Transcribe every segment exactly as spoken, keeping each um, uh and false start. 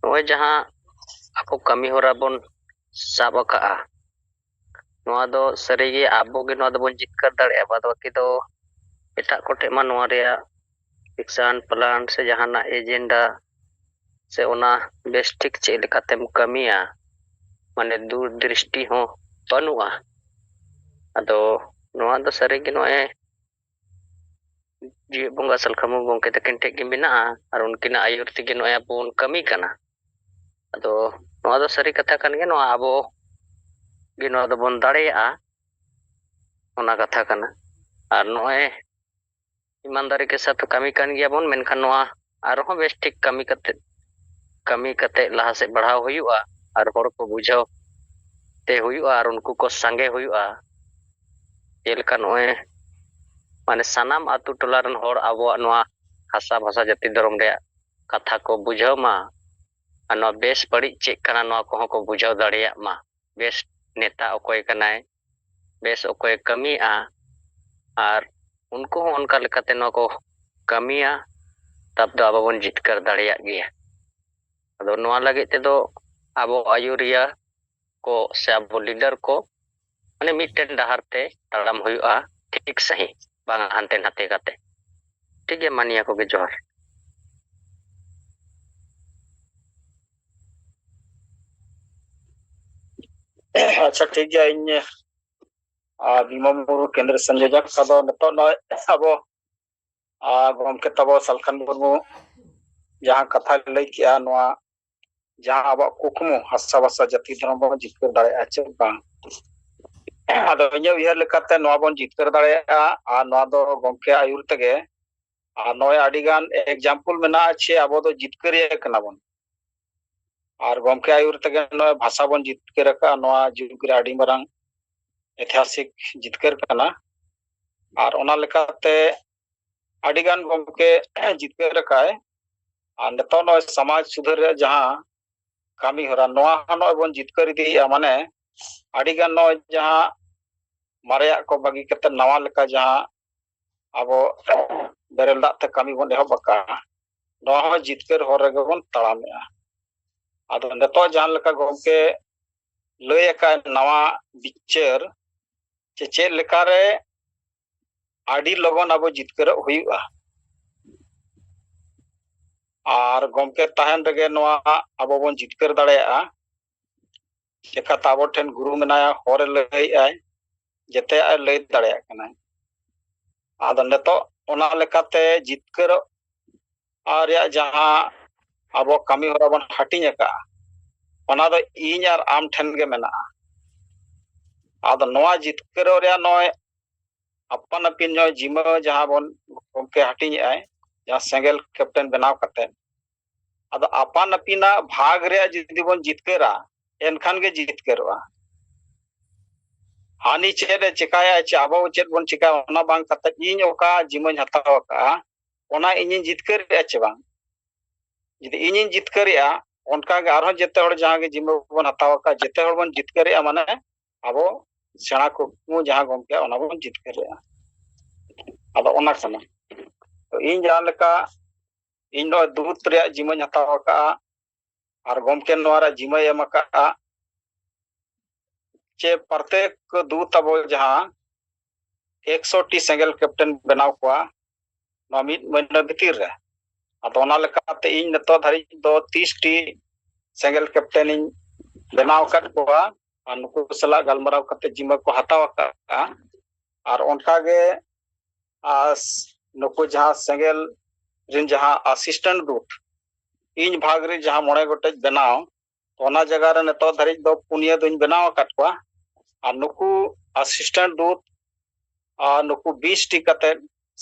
ᱱᱚᱜᱼᱚᱭ ᱡᱟᱦᱟᱸ ᱟᱵᱚ ᱠᱟᱹᱢᱤ ᱦᱚᱨᱟ ᱵᱚᱱ ᱥᱟᱵ ᱟᱠᱟᱜᱼᱟ, ᱱᱚᱣᱟ ᱫᱚ ᱥᱟᱹᱨᱤᱜᱮ ᱟᱵᱚ ᱜᱮ ᱱᱚᱣᱟ ᱫᱚᱵᱚᱱ ᱡᱤᱛᱠᱟᱹᱨ ᱫᱟᱲᱮᱭᱟᱜᱼᱟ᱾ ᱵᱟᱫ ᱵᱟᱹᱠᱤ ᱫᱚ ᱮᱴᱟᱜ ᱠᱚᱴᱷᱮᱱ ᱢᱟ ᱱᱚᱣᱟ ᱨᱮᱭᱟᱜ ᱮᱠᱥᱟᱱ ᱯᱞᱟᱱ ᱥᱮ ᱡᱟᱦᱟᱱᱟᱜ ᱮᱡᱮᱱᱰᱟ ᱥᱮ ᱚᱱᱟ ᱵᱮᱥ ᱴᱷᱤᱠ ᱪᱮᱫ ᱞᱮᱠᱟᱛᱮᱢ ᱠᱟᱹᱢᱤᱭᱟ, ᱢᱟᱱᱮ ᱫᱩᱨ ᱫᱨᱤᱥᱴᱤ ᱦᱚᱸ ᱵᱟᱹᱱᱩᱜᱼᱟ᱾ ᱟᱫᱚ ᱱᱚᱣᱟ ᱫᱚ ᱥᱟᱹᱨᱤᱜᱮ ᱱᱚᱜᱼᱚᱭ ᱡᱤᱣᱮᱫ ᱵᱚᱸᱜᱟ ᱥᱟᱞᱠᱷᱟᱢᱩ ᱜᱚᱢᱠᱮ ᱛᱟᱹᱠᱤᱱ ᱴᱷᱮᱱ ᱜᱮ ᱢᱮᱱᱟᱜᱼᱟ, ᱟᱨ ᱩᱱᱠᱤᱱᱟᱜ ᱟᱹᱭᱩᱨ ᱛᱮᱜᱮ ᱱᱚᱜᱼᱚᱭ ᱟᱵᱚ ᱵᱚᱱ ᱠᱟᱹᱢᱤ ᱠᱟᱱᱟ᱾ ᱟᱫᱚ ᱱᱚᱣᱟ ᱫᱚ ᱥᱟᱹᱨᱤ ᱠᱟᱛᱷᱟ ᱠᱟᱱ ᱜᱮᱭᱟ, ᱱᱚᱣᱟ ᱟᱵᱚ ᱜᱮ ᱱᱚᱣᱟ ᱫᱚᱵᱚᱱ ᱫᱟᱲᱮᱭᱟᱜᱼᱟ, ᱚᱱᱟ ᱠᱟᱛᱷᱟ ᱠᱟᱱᱟ᱾ ᱟᱨ ᱱᱚᱜᱼᱚᱭ ᱤᱢᱟᱱᱫᱟᱨᱤ ᱠᱮ ᱥᱟᱛᱷ ᱠᱟᱹᱢᱤ ᱠᱟᱱ ᱜᱮᱭᱟᱵᱚᱱ, ᱢᱮᱱᱠᱷᱟᱱ ᱱᱚᱣᱟ ᱟᱨᱦᱚᱸ ᱵᱮᱥ ᱴᱷᱤᱠ ᱠᱟᱹᱢᱤ ᱠᱟᱛᱮ, ᱠᱟᱹᱢᱤ ᱠᱟᱛᱮ ᱞᱟᱦᱟ ᱥᱮᱫ ᱵᱟᱲᱦᱟᱣ ᱦᱩᱭᱩᱜᱼᱟ, ᱟᱨ ᱦᱚᱲ ᱠᱚ ᱵᱩᱡᱷᱟᱹᱣ ᱛᱮ ᱦᱩᱭᱩᱜᱼᱟ, ᱟᱨ ᱩᱱᱠᱩ ᱠᱚ ᱥᱟᱸᱜᱮ ᱦᱩᱭᱩᱜᱼᱟ᱾ ᱡᱮᱞᱮᱠᱟ ᱱᱚᱜᱼᱚᱭ ᱢᱟᱱᱮ ᱥᱟᱱᱟᱢ ᱟᱛᱳ ᱴᱚᱞᱟ ᱨᱮᱱ ᱦᱚᱲ ᱟᱵᱚᱣᱟᱜ ᱱᱚᱣᱟ ᱦᱟᱥᱟ ᱵᱷᱟᱥᱟ ᱡᱟᱹᱛᱤ ᱫᱷᱚᱨᱚᱢ ᱨᱮᱭᱟᱜ ᱠᱟᱛᱷᱟ ᱠᱚ ᱵᱩᱡᱷᱟᱹᱣ ᱢᱟ, ᱟᱨ ᱱᱚᱣᱟ ᱵᱮᱥ ᱵᱟᱹᱲᱤᱡ ᱪᱮᱫ ᱠᱟᱱᱟ ᱱᱚᱣᱟ ᱠᱚᱦᱚᱸ ᱠᱚ ᱵᱩᱡᱷᱟᱹᱣ ᱫᱟᱲᱮᱭᱟᱜ ᱢᱟ, ᱵᱮᱥ ᱱᱮᱛᱟ ᱚᱠᱚᱭ ᱠᱟᱱᱟᱭ, ᱵᱮᱥ ᱚᱠᱚᱭᱮ ᱠᱟᱹᱢᱤᱭᱮᱫᱼᱟ, ᱟᱨ ᱩᱱᱠᱩ ᱦᱚᱸ ᱚᱱᱠᱟ ᱞᱮᱠᱟᱛᱮ ᱱᱚᱣᱟ ᱠᱚ ᱠᱟᱹᱢᱤᱭᱟ, ᱛᱟᱵ ᱫᱚ ᱟᱵᱚ ᱵᱚᱱ ᱡᱤᱛᱠᱟᱹᱨ ᱫᱟᱲᱮᱭᱟᱜ ᱜᱮᱭᱟ᱾ ᱟᱫᱚ ᱱᱚᱣᱟ ᱞᱟᱹᱜᱤᱫ ᱛᱮᱫᱚ ᱟᱵᱚ ᱟᱹᱭᱩᱨᱤᱭᱟᱹ ᱠᱚ ᱥᱮ ᱟᱵᱚ ᱞᱤᱰᱟᱨ ᱠᱚ ᱢᱟᱱᱮ ᱢᱤᱫᱴᱮᱱ ᱰᱟᱦᱟᱨ ᱛᱮ ᱛᱟᱲᱟᱢ ᱦᱩᱭᱩᱜᱼᱟ, ᱴᱷᱤᱠ ᱥᱟᱺᱦᱤᱡ, ᱵᱟᱝ ᱦᱟᱱᱛᱮ ᱱᱟᱛᱮ ᱠᱟᱛᱮ᱾ ᱴᱷᱤᱠ ᱜᱮᱭᱟ, ᱢᱟ ᱱᱤᱭᱟᱹ ᱠᱚᱜᱮ, ᱡᱚᱦᱟᱨ᱾ ᱟᱪᱪᱷᱟ, ᱴᱷᱤᱠ ᱜᱮᱭᱟ᱾ ᱤᱧ ᱟᱨ ᱵᱤᱢᱚᱞ ᱢᱩᱨᱢᱩ, ᱠᱮᱱᱫᱨᱚ ᱥᱚᱝᱡᱳᱡᱚᱠ᱾ ᱟᱫᱚ ᱱᱤᱛᱚᱜ ᱱᱚᱜᱼᱚᱭ ᱟᱵᱚ ᱟᱨ ᱜᱚᱢᱠᱮ ᱛᱟᱵᱚ ᱥᱟᱞᱠᱷᱟᱱ ᱢᱩᱨᱢᱩ ᱡᱟᱦᱟᱸ ᱠᱟᱛᱷᱟᱭ ᱞᱟᱹᱭ ᱠᱮᱜᱼᱟ, ᱱᱚᱣᱟ ᱡᱟᱦᱟᱸ ᱟᱵᱚᱣᱟᱜ ᱠᱩᱠᱢᱩ, ᱦᱟᱥᱟ ᱵᱷᱟᱥᱟ ᱡᱟᱹᱛᱤ ᱫᱷᱚᱨᱚᱢ ᱵᱚᱱ ᱡᱤᱛᱠᱟᱹᱨ ᱫᱟᱲᱮᱭᱟᱜᱼᱟ ᱪᱮ ᱵᱟᱝ, ᱟᱫᱚ ᱤᱧᱟᱹᱜ ᱩᱭᱦᱟᱹᱨ ᱞᱮᱠᱟᱛᱮ ᱱᱚᱣᱟ ᱵᱚᱱ ᱡᱤᱛᱠᱟᱹᱨ ᱫᱟᱲᱮᱭᱟᱜᱼᱟ, ᱟᱨ ᱱᱚᱣᱟ ᱫᱚ ᱜᱚᱢᱠᱮ ᱟᱹᱭᱩᱨ ᱛᱮᱜᱮ᱾ ᱟᱨ ᱱᱚᱜᱼᱚᱭ ᱟᱹᱰᱤ ᱜᱟᱱ ᱮᱠᱡᱟᱢᱯᱚᱞ ᱢᱮᱱᱟᱜᱼᱟ ᱪᱮ ᱟᱵᱚ ᱫᱚ ᱡᱤᱛᱠᱟᱹᱨᱤᱭᱟᱹ ᱠᱟᱱᱟ ᱵᱚᱱ᱾ ᱟᱨ ᱜᱚᱢᱠᱮ ᱟᱹᱭᱩᱨ ᱛᱮᱜᱮ ᱱᱚᱜᱼᱚᱭ ᱵᱷᱟᱥᱟ ᱵᱚᱱ ᱡᱤᱛᱠᱟᱹᱨ ᱟᱠᱟᱫᱼᱟ, ᱱᱚᱣᱟ ᱡᱩᱜᱽ ᱨᱮ ᱟᱹᱰᱤ ᱢᱟᱨᱟᱝ ᱮᱛᱤᱦᱟᱥᱤᱠ ᱡᱤᱛᱠᱟᱹᱨ ᱠᱟᱱᱟ᱾ ᱟᱨ ᱚᱱᱟ ᱞᱮᱠᱟᱛᱮ ᱟᱹᱰᱤ ᱜᱟᱱ ᱜᱚᱢᱠᱮ ᱡᱤᱛᱠᱟᱹᱨ ᱟᱠᱟᱫᱼᱟᱭ᱾ ᱟᱨ ᱱᱤᱛᱚᱜ ᱱᱚᱜᱼᱚᱭ ᱥᱚᱢᱟᱡᱽ ᱥᱩᱫᱷᱟᱹᱨ ᱨᱮᱭᱟᱜ ᱡᱟᱦᱟᱸ ᱠᱟᱹᱢᱤ ᱦᱚᱨᱟ, ᱱᱚᱣᱟ ᱦᱚᱸ ᱱᱚᱜᱼᱚᱭ ᱵᱚᱱ ᱡᱤᱛᱠᱟᱹᱨ ᱤᱫᱤᱭᱮᱫᱼᱟ᱾ ᱢᱟᱱᱮ ᱟᱹᱰᱤ ᱜᱟᱱ ᱱᱚᱜᱼᱚᱭ ᱡᱟᱦᱟᱸ ᱢᱟᱨᱮᱭᱟᱜ ᱠᱚ ᱵᱟᱹᱜᱤ ᱠᱟᱛᱮ ᱱᱟᱣᱟ ᱞᱮᱠᱟ ᱡᱟᱦᱟᱸ ᱟᱵᱚ ᱵᱮᱨᱮᱞ ᱫᱟᱜ ᱛᱮ ᱠᱟᱹᱢᱤ ᱵᱚᱱ ᱮᱦᱚᱵ ᱟᱠᱟᱫᱼᱟ, ᱱᱚᱣᱟ ᱦᱚᱸ ᱡᱤᱛᱠᱟᱹᱨ ᱦᱚᱨ ᱨᱮᱜᱮ ᱵᱚᱱ ᱛᱟᱲᱟᱢᱮᱫᱼᱟ᱾ ᱟᱫᱚ ᱱᱤᱛᱚᱜ ᱡᱟᱦᱟᱸ ᱞᱮᱠᱟ ᱜᱚᱢᱠᱮ ᱞᱟᱹᱭ ᱟᱠᱟᱫ ᱱᱟᱣᱟ ᱵᱤᱪᱟᱹᱨ, ᱪᱮ ᱪᱮᱫ ᱞᱮᱠᱟᱨᱮ ᱟᱹᱰᱤ ᱞᱚᱜᱚᱱ ᱟᱵᱚ ᱡᱤᱛᱠᱟᱹᱨᱚᱜ ᱦᱩᱭᱩᱜᱼᱟ᱾ ᱟᱨ ᱜᱚᱢᱠᱮ ᱛᱟᱦᱮᱱ ᱨᱮᱜᱮ ᱱᱚᱣᱟ ᱟᱵᱚ ᱵᱚᱱ ᱡᱤᱛᱠᱟᱹᱨ ᱫᱟᱲᱮᱭᱟᱜᱼᱟ᱾ ᱪᱮᱠᱟᱛᱮ ᱟᱵᱚ ᱴᱷᱮᱱ ᱜᱩᱨᱩ ᱢᱮᱱᱟᱭᱟ, ᱦᱚᱨᱮ ᱞᱟᱹᱭᱮᱫᱼᱟᱭ, ᱡᱮᱛᱮᱭᱟᱜ ᱮ ᱞᱟᱹᱭ ᱫᱟᱲᱮᱭᱟᱜ ᱠᱟᱱᱟᱭ᱾ ᱟᱫᱚ ᱱᱤᱛᱚᱜ ᱚᱱᱟ ᱞᱮᱠᱟᱛᱮ ᱡᱤᱛᱠᱟᱹᱨᱚᱜ ᱨᱮᱭᱟᱜ ᱡᱟᱦᱟᱸ ᱟᱵᱚ ᱠᱟᱹᱢᱤ ᱦᱚᱨᱟ ᱵᱚᱱ ᱦᱟᱹᱴᱤᱧ ᱟᱠᱟᱫᱼᱟ, ᱚᱱᱟ ᱫᱚ ᱤᱧ ᱟᱨ ᱟᱢ ᱴᱷᱮᱱ ᱜᱮ ᱢᱮᱱᱟᱜᱼᱟ᱾ ᱟᱫᱚ ᱱᱚᱣᱟ ᱡᱤᱛᱠᱟᱹᱨᱚᱜ ᱨᱮᱭᱟᱜ ᱱᱚᱜᱼᱚᱭ ᱟᱯᱟᱱ ᱟᱹᱯᱤᱱ ᱱᱚᱜᱼᱚᱭ ᱡᱤᱢᱟᱹ ᱡᱟᱦᱟᱸ ᱵᱚᱱ ᱜᱚᱢᱠᱮ ᱦᱟᱹᱴᱤᱧᱮᱜᱼᱟᱭ, ᱡᱟᱦᱟᱸ ᱥᱮᱸᱜᱮᱞ ᱠᱮᱯᱴᱮᱱ ᱵᱮᱱᱟᱣ ᱠᱟᱛᱮ, ᱟᱫᱚ ᱟᱯᱟᱱ ᱟᱹᱯᱤᱱᱟᱜ ᱵᱷᱟᱜᱽ ᱨᱮᱭᱟᱜ ᱡᱩᱫᱤ ᱵᱚᱱ ᱡᱤᱛᱠᱟᱹᱨᱟ, ᱮᱱᱠᱷᱟᱱ ᱜᱮ ᱡᱤᱛᱠᱟᱹᱨᱚᱜᱼᱟ᱾ ᱦᱟᱹᱱᱤ ᱪᱮᱫ ᱮ ᱪᱮᱠᱟᱭᱟ, ᱪᱮ ᱟᱵᱚ ᱪᱮᱫ ᱵᱚᱱ ᱪᱮᱠᱟᱭᱟ, ᱚᱱᱟ ᱵᱟᱝ ᱠᱟᱛᱮ ᱤᱧ ᱚᱠᱟ ᱡᱤᱢᱟᱹᱧ ᱦᱟᱛᱟᱣ ᱟᱠᱟᱫᱼᱟ, ᱚᱱᱟ ᱤᱧᱤᱧ ᱡᱤᱛᱠᱟᱹᱨᱮᱜᱼᱟ ᱪᱮ ᱵᱟᱝ? ᱡᱩᱫᱤ ᱤᱧᱤᱧ ᱡᱤᱛᱠᱟᱹᱨᱮᱜᱼᱟ, ᱚᱱᱠᱟᱜᱮ ᱟᱨᱦᱚᱸ ᱡᱮᱛᱮ ᱦᱚᱲ ᱡᱟᱦᱟᱸ ᱜᱮ ᱡᱤᱢᱟᱹ ᱵᱚᱱ ᱦᱟᱛᱟᱣ ᱟᱠᱟᱫ, ᱡᱮᱛᱮ ᱦᱚᱲ ᱵᱚᱱ ᱡᱤᱛᱠᱟᱹᱨᱮᱜᱼᱟ, ᱢᱟᱱᱮ ᱟᱵᱚ ᱥᱮᱬᱟ ᱠᱩᱠᱢᱩ ᱡᱟᱦᱟᱸ ᱜᱚᱢᱠᱮ, ᱚᱱᱟ ᱵᱚᱱ ᱡᱤᱛᱠᱟᱹᱨᱮᱜᱼᱟ᱾ ᱟᱫᱚ ᱚᱱᱟ ᱠᱟᱱᱟ᱾ ᱛᱚ ᱤᱧ ᱡᱟᱦᱟᱸ ᱞᱮᱠᱟ, ᱤᱧ ᱱᱚᱜᱼᱚᱭ ᱫᱩᱛ ᱨᱮᱭᱟᱜ ᱡᱤᱢᱟᱹᱧ ᱦᱟᱛᱟᱣ ᱟᱠᱟᱫᱼᱟ, ᱟᱨ ᱜᱚᱢᱠᱮ ᱱᱚᱣᱟ ᱨᱮᱭᱟᱜ ᱡᱤᱢᱟᱹᱭ ᱮᱢ ᱟᱠᱟᱫᱼᱟ, ᱪᱮ ᱯᱨᱚᱛᱮᱠ ᱫᱩᱛ ᱟᱵᱚ ᱡᱟᱦᱟᱸ ᱮᱠᱥᱚ ᱴᱤ ᱥᱮᱸᱜᱮᱞ ᱠᱮᱯᱴᱮᱱ ᱵᱮᱱᱟᱣ ᱠᱚᱣᱟ ᱱᱚᱣᱟ ᱢᱤᱫ ᱢᱟᱹᱦᱱᱟᱹ ᱵᱷᱤᱛᱤᱨ ᱨᱮ᱾ ᱟᱫᱚ ᱚᱱᱟ ᱞᱮᱠᱟᱛᱮ ᱤᱧ ᱱᱤᱛᱚᱜ ᱫᱷᱟᱹᱨᱤᱡ ᱫᱚ ᱛᱤᱥ ᱴᱤ ᱥᱮᱸᱜᱮᱞ ᱠᱮᱯᱴᱮᱱ ᱤᱧ ᱵᱮᱱᱟᱣ ᱟᱠᱟᱫ ᱠᱚᱣᱟ, ᱟᱨ ᱱᱩᱠᱩ ᱥᱟᱞᱟᱜ ᱜᱟᱞᱢᱟᱨᱟᱣ ᱠᱟᱛᱮ ᱡᱤᱢᱟᱹ ᱠᱚ ᱦᱟᱛᱟᱣ ᱟᱠᱟᱫᱼᱟ᱾ ᱟᱨ ᱚᱱᱠᱟᱜᱮ ᱟᱨ ᱱᱩᱠᱩ ᱡᱟᱦᱟᱸ ᱥᱮᱸᱜᱮᱞ ᱨᱮᱱ ᱡᱟᱦᱟᱸ ᱟᱥᱤᱥᱴᱮᱱᱴ ᱫᱩᱛ, ᱤᱧ ᱵᱷᱟᱜᱽ ᱨᱮ ᱡᱟᱦᱟᱸ ᱢᱚᱬᱮ ᱜᱚᱴᱮᱡ ᱵᱮᱱᱟᱣ, ᱚᱱᱟ ᱡᱟᱭᱜᱟ ᱨᱮ ᱱᱤᱛᱚᱜ ᱫᱷᱟᱹᱨᱤᱡ ᱫᱚ ᱯᱩᱱᱭᱟᱹ ᱫᱚᱧ ᱵᱮᱱᱟᱣ ᱟᱠᱟᱫ ᱠᱚᱣᱟ᱾ ᱟᱨ ᱱᱩᱠᱩ ᱟᱥᱤᱥᱴᱮᱱᱴ ᱫᱩᱛ ᱟᱨ ᱱᱩᱠᱩ ᱵᱤᱥ ᱴᱤ ᱠᱟᱛᱮ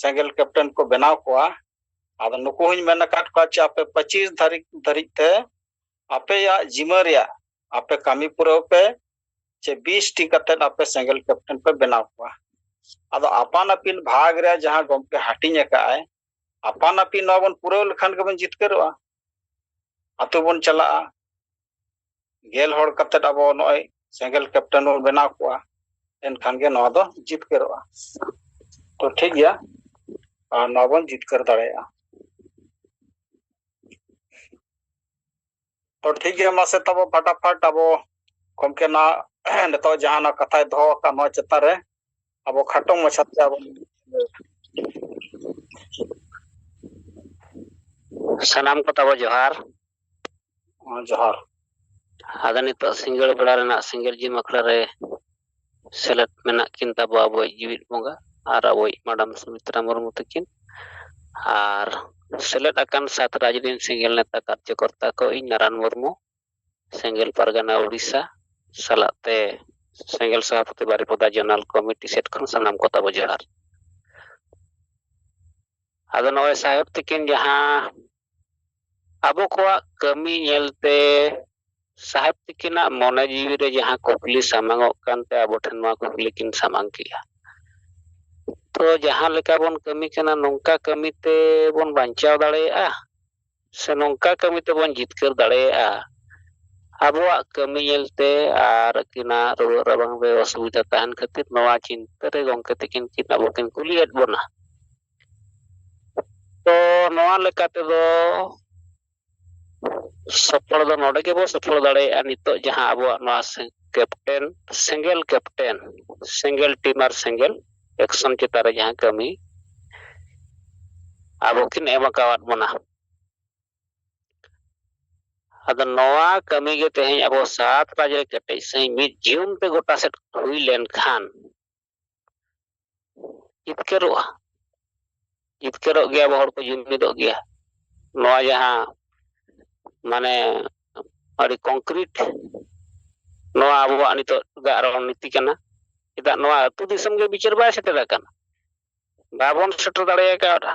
ᱥᱮᱸᱜᱮᱞ ᱠᱮᱯᱴᱮᱱ ᱠᱚ ᱵᱮᱱᱟᱣ ᱠᱚᱣᱟ᱾ ᱟᱫᱚ ᱱᱩᱠᱩ ᱦᱚᱸᱧ ᱢᱮᱱ ᱟᱠᱟᱫ ᱠᱚᱣᱟ ᱪᱮ ᱟᱯᱮ ᱯᱚᱸᱪᱤᱥ ᱛᱟᱹᱨᱤᱠᱷ ᱫᱷᱟᱹᱨᱤᱡ ᱛᱮ ᱟᱯᱮᱭᱟᱜ ᱡᱤᱢᱟᱹ ᱨᱮᱭᱟᱜ ᱟᱯᱮ ᱠᱟᱹᱢᱤ ᱯᱩᱨᱟᱹᱣ ᱯᱮ, ᱪᱮ ᱵᱤᱥ ᱴᱤ ᱠᱟᱛᱮ ᱟᱯᱮ ᱥᱮᱸᱜᱮᱞ ᱠᱮᱯᱴᱮᱱ ᱯᱮ ᱵᱮᱱᱟᱣ ᱠᱚᱣᱟ᱾ ᱟᱫᱚ ᱟᱯᱟᱱ ᱟᱹᱯᱤᱱ ᱵᱷᱟᱜᱽ ᱨᱮ ᱡᱟᱦᱟᱸ ᱜᱚᱢᱠᱮ ᱦᱟᱹᱴᱤᱧ ᱟᱠᱟᱫ ᱟᱭ, ᱟᱯᱟᱱ ᱟᱹᱯᱤᱱ ᱱᱚᱣᱟ ᱵᱚᱱ ᱯᱩᱨᱟᱹᱣ ᱞᱮᱠᱷᱟᱱ ᱜᱮᱵᱚᱱ ᱡᱤᱛᱠᱟᱹᱨᱚᱜᱼᱟ᱾ ᱟᱛᱳ ᱵᱚᱱ ᱪᱟᱞᱟᱜᱼᱟ, ᱜᱮᱞ ᱦᱚᱲ ᱠᱟᱛᱮ ᱟᱵᱚ ᱱᱚᱜᱼᱚᱭ ᱥᱮᱸᱜᱮᱞ ᱠᱮᱯᱴᱮᱱ ᱵᱚᱱ ᱵᱮᱱᱟᱣ ᱠᱚᱣᱟ, ᱮᱱᱠᱷᱟᱱ ᱜᱮ ᱱᱚᱣᱟ ᱫᱚ ᱡᱤᱛᱠᱟᱹᱨᱚᱜᱼᱟ᱾ ᱛᱚ ᱴᱷᱤᱠ ᱜᱮᱭᱟ, ᱟᱨ ᱱᱚᱣᱟ ᱵᱚᱱ ᱡᱤᱛᱠᱟᱹᱨ ᱫᱟᱲᱮᱭᱟᱜᱼᱟ᱾ ᱛᱚ ᱴᱷᱤᱠ ᱜᱮᱭᱟ, ᱢᱟᱥᱮ ᱛᱟᱵᱚ ᱯᱷᱟᱴᱟᱯᱷᱟᱴ ᱟᱵᱚ ᱜᱚᱢᱠᱮ ᱱᱟᱜ ᱱᱤᱛᱚᱜ ᱡᱟᱦᱟᱸ ᱱᱟᱜ ᱠᱟᱛᱷᱟᱭ ᱫᱚᱦᱚ ᱟᱠᱟᱫ ᱱᱚᱣᱟ ᱪᱮᱛᱟᱱ ᱨᱮ ᱟᱵᱚ ᱠᱷᱟᱴᱚ ᱢᱟᱪᱷᱟᱛᱮ ᱟᱵᱚ ᱥᱟᱱᱟᱢ ᱠᱚ ᱛᱟᱵᱚ ᱡᱚᱦᱟᱨ᱾ ᱡᱚᱦᱟᱨ᱾ ᱟᱫᱚ ᱱᱤᱛᱚᱜ ᱥᱤᱸᱜᱟᱹᱲ ᱵᱮᱲᱟ ᱨᱮᱱᱟᱜ ᱥᱤᱸᱜᱟᱹᱲ ᱡᱤᱢ ᱟᱠᱷᱲᱟ ᱨᱮ ᱥᱮᱞᱮᱫ ᱢᱮᱱᱟᱜ ᱠᱤᱱ ᱛᱟᱵᱚ ᱟᱵᱚᱭᱤᱡ ᱡᱤᱣᱤᱫ ᱵᱚᱸᱜᱟ ᱟᱨ ᱟᱵᱚᱭᱤᱡ ᱢᱟᱰᱟᱢ ᱥᱩᱢᱤᱛᱨᱟ ᱢᱩᱨᱢᱩ ᱛᱟᱹᱠᱤᱱ, ᱟᱨ ᱥᱮᱞᱮᱫ ᱟᱠᱟᱱ ᱥᱟᱛ ᱨᱟᱡᱽ ᱨᱤᱱ ᱥᱮᱸᱜᱮᱞ ᱱᱮᱛᱟ ᱠᱟᱨᱡᱚᱠᱚᱨᱛᱟ ᱠᱚ, ᱤᱧ ᱱᱟᱨᱟᱱ ᱢᱩᱨᱢᱩ, ᱥᱮᱸᱜᱮᱞ ᱯᱟᱨᱜᱟᱱᱟ ᱩᱲᱤᱥᱥᱟ, ᱥᱟᱞᱟᱜ ᱛᱮ ᱥᱮᱸᱜᱮᱞ ᱥᱚᱵᱷᱟᱯᱚᱛᱤ ᱵᱟᱨᱤᱯᱚᱫᱟ ᱡᱚᱱᱟᱞ ᱠᱚᱢᱤᱴᱤ ᱥᱮᱫ ᱠᱷᱚᱱ ᱥᱟᱱᱟᱢ ᱠᱚ ᱛᱟᱵᱚ ᱡᱚᱦᱟᱨ᱾ ᱟᱫᱚ ᱱᱚᱜᱼᱚᱭ ᱥᱟᱦᱮᱵ ᱛᱤᱠᱤᱱ ᱡᱟᱦᱟᱸ ᱟᱵᱚ ᱠᱚᱣᱟᱜ ᱠᱟᱹᱢᱤ ᱧᱮᱞᱛᱮ ᱥᱟᱦᱮᱵ ᱛᱤᱠᱤᱱᱟᱜ ᱢᱚᱱᱮ ᱡᱤᱣᱤ ᱨᱮ ᱡᱟᱦᱟᱸ ᱠᱩᱠᱞᱤ ᱥᱟᱢᱟᱝᱚᱜ ᱠᱟᱱᱛᱮ ᱟᱵᱚ ᱴᱷᱮᱱ ᱱᱚᱣᱟ ᱠᱩᱠᱞᱤ ᱠᱤᱱ ᱥᱟᱢᱟᱝ ᱠᱮᱜᱼᱟ᱾ ᱛᱚ ᱡᱟᱦᱟᱸ ᱞᱮᱠᱟ ᱵᱚᱱ ᱠᱟᱹᱢᱤ ᱠᱟᱱᱟ ᱱᱚᱝᱠᱟ ᱠᱟᱹᱢᱤ ᱛᱮᱵᱚᱱ ᱵᱟᱧᱪᱟᱣ ᱫᱟᱲᱮᱭᱟᱜᱼᱟ ᱥᱮ ᱱᱚᱝᱠᱟ ᱠᱟᱹᱢᱤ ᱛᱮᱵᱚᱱ ᱡᱤᱛᱠᱟᱹᱨ ᱫᱟᱲᱮᱭᱟᱜᱼᱟ? ᱟᱵᱚᱣᱟᱜ ᱠᱟᱹᱢᱤ ᱧᱮᱞᱛᱮ ᱟᱨ ᱟᱹᱠᱤᱱᱟᱜ ᱨᱩᱣᱟᱹ ᱨᱟᱵᱟᱝ ᱨᱮ ᱚᱥᱩᱵᱤᱫᱷᱟ ᱛᱟᱦᱮᱱ ᱠᱷᱟᱹᱛᱤᱨ ᱱᱚᱣᱟ ᱪᱤᱱᱛᱟᱹ ᱨᱮ ᱜᱚᱢᱠᱮ ᱛᱤᱠᱤᱱ ᱠᱤᱱ ᱟᱵᱚ ᱠᱤᱱ ᱠᱩᱞᱤᱭᱮᱫ ᱵᱚᱱᱟ᱾ ᱛᱚ ᱱᱚᱣᱟ ᱞᱮᱠᱟ ᱛᱮᱫᱚ ᱥᱚᱯᱷᱚᱞ ᱫᱚ ᱱᱚᱰᱮ ᱜᱮᱵᱚ ᱥᱚᱯᱷᱚᱞ ᱫᱟᱲᱮᱭᱟᱜᱼᱟ᱾ ᱱᱤᱛᱚᱜ ᱡᱟᱦᱟᱸ ᱟᱵᱚᱣᱟᱜ ᱱᱚᱣᱟ ᱠᱮᱯᱴᱮᱱ, ᱥᱮᱸᱜᱮᱞ ᱠᱮᱯᱴᱮᱱ, ᱥᱮᱸᱜᱮᱞ ᱴᱤᱢ ᱟᱨ ᱥᱮᱸᱜᱮᱞ ᱮᱠᱥᱚᱱ ᱪᱮᱛᱟᱱ ᱨᱮ ᱡᱟᱦᱟᱸ ᱠᱟᱹᱢᱤ ᱟᱵᱚ ᱠᱤᱱ ᱮᱢ ᱟᱠᱟᱣᱟᱫ ᱵᱚᱱᱟ, ᱟᱫᱚ ᱱᱚᱣᱟ ᱠᱟᱹᱢᱤ ᱜᱮ ᱛᱮᱦᱮᱧ ᱟᱵᱚ ᱥᱟᱛ ᱨᱟᱡᱽ ᱨᱮ ᱠᱮᱴᱮᱡ ᱥᱟᱺᱦᱤᱡ ᱢᱤᱫ ᱡᱤᱭᱚᱱ ᱛᱮ ᱜᱚᱴᱟ ᱥᱮᱫ ᱦᱩᱭ ᱞᱮᱱᱠᱷᱟᱱ ᱡᱤᱛᱠᱟᱹᱨᱚᱜᱼᱟ᱾ ᱡᱤᱛᱠᱟᱹᱨᱚᱜ ᱜᱮᱭᱟ ᱵᱚ, ᱦᱚᱲ ᱠᱚ ᱡᱩᱢᱤᱫᱚᱜ ᱜᱮᱭᱟ᱾ ᱱᱚᱣᱟ ᱡᱟᱦᱟᱸ ᱢᱟᱱᱮ ᱟᱹᱰᱤ ᱠᱚᱝᱠᱨᱤᱴ ᱱᱚᱣᱟ ᱟᱵᱚᱣᱟᱜ ᱱᱤᱛᱚᱜ ᱜᱟᱜ ᱨᱚᱲ ᱱᱤᱛᱤ ᱠᱟᱱᱟ᱾ ᱪᱮᱫᱟᱜ ᱱᱚᱣᱟ ᱟᱹᱛᱩ ᱫᱤᱥᱚᱢ ᱜᱮ ᱵᱤᱪᱟᱹᱨ ᱵᱟᱭ ᱥᱮᱴᱮᱨ ᱟᱠᱟᱱᱟ, ᱵᱟᱵᱚᱱ ᱥᱮᱴᱮᱨ ᱫᱟᱲᱮ ᱟᱠᱟᱫᱼᱟ᱾